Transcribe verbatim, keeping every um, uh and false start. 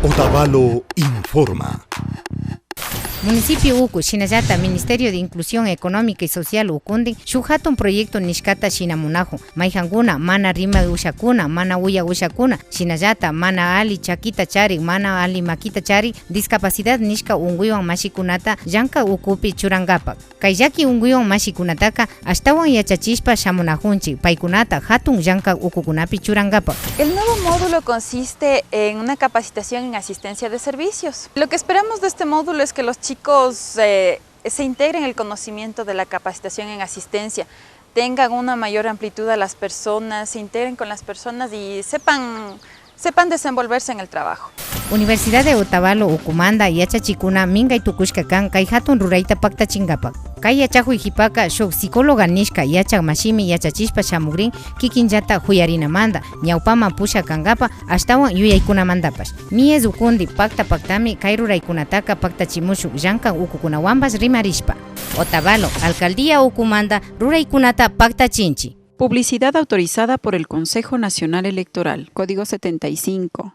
Otavalo informa. Municipio uku, shinallata Ministerio de Inclusión Económica y Social ukundin shuk hatun proyecto nishkata shinamunajun, mayjankuna mana rimak ushakuna, mana uyak ushakuna, shinallata mana ali chakita charik, mana ali makita charik, discapacidad nishka unkuywan mashikunata llanka ukupi churankapak. Kay llaki unkuywan mashikunataka ashtawan yachachishpa shamunajunchik, paykunata hatun llanka ukukunapi churankapak. El nuevo módulo consiste en una capacitación en asistencia de servicios. Lo que esperamos de este módulo es que los chicos, eh, se integren el conocimiento de la capacitación en asistencia, tengan una mayor amplitud a las personas, se integren con las personas y sepan, sepan desenvolverse en el trabajo. Universidad de Otavalo ukumanta yachachikuna minkay tukushka kan kay hatun rurayta paktachinkapak. Kay yachajuy jipaka shuk psicóloga nishka yachak mashimi yachachishpa shamukrin kikinllata juyarinamanta, ñawpaman pushak kankapa ashtawan yuyaykunamantapash. Mies ukundi pakta paktami kay ruraykunataka paktachimushuk llankan ukukunawanpash rimarishpa. Otavalo alcaldía ukumanta ruraykunata paktachinchik. Publicidad autorizada por el Consejo Nacional Electoral, Código setenta y cinco.